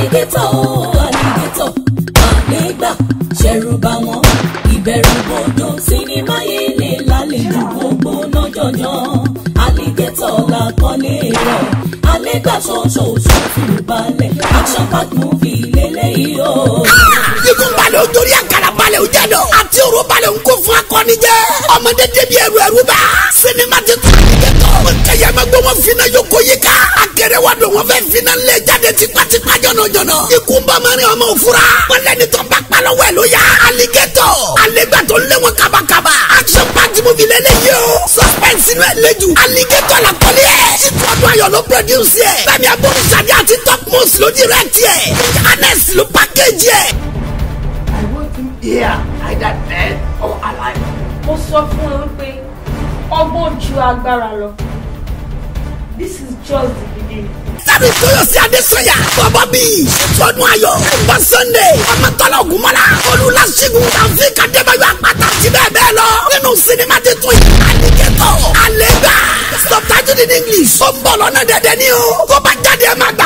Alligator, alligator, àlégbà ṣẹ̀rù bá wọn, ìbẹ̀rù bòdò sinimá yìí lè lálejò gbogbo náà jọjọ. Alligator làkọlé rẹ̀, àlégbà ṣoṣooṣo fìlú balẹ̀, action packed movie lélẹ́yìí o. Ikú balẹ̀ o torí àkàrà balẹ̀ o jẹ́ dọ̀. Àti òru balẹ̀ ń kó fún akọni jẹ́. Ọmọdé débi ẹrù ẹrù bá. Sinimá ti tún Alligator. Wọ́n kẹyẹ mọ́ gbé wọn fina yoko yìí ká. Akẹrẹ wa don wọn fẹ́ fina lé jáde tipátipá jọ̀nàjọ̀nà. Ikú ń bá mọ́rin ọmọ òfura. Wọ́n lẹ́ni tó ń bá palọ́wọ́ ẹ̀ ló yá. Alligator. Àlégbà tó ń lé wọn kabakaba. Action packed movie lélẹ́yìí o. Suspense inú ẹ̀ lẹ́jù. Alligator la kọ́lé ẹ̀. Ṣítú ọdún ayọ̀ ló produce ẹ̀. Fẹ́mi Aboríṣàdé àti Topmost ló direct ẹ̀. Anes ló package ẹ̀. I want him here, either dead or alive. Mo sọ fún ẹ wípé ọgbọ́n ju agbára lọ. This is just the beginning. Sábì Tóyọ̀sí Adésanya, Bọ̀bọ̀ bí, Ṣètò ọdún ayọ̀, Ẹ̀gbọ́n Sunday, Ọmọtọ́lá Ògúnmọ́lá, Olúláṣígun, Tàfíìk Adébáyọ̀ Àpáta àti bẹ́ẹ̀ bẹ́ẹ̀ lọ. Nínú sinimá titun yìí, Alligator, Àlégbà, subtitled in English, ó ń bọ̀ lọ́nà dẹ̀dẹ̀ ni o. Tó bá jáde ẹ máa gbà.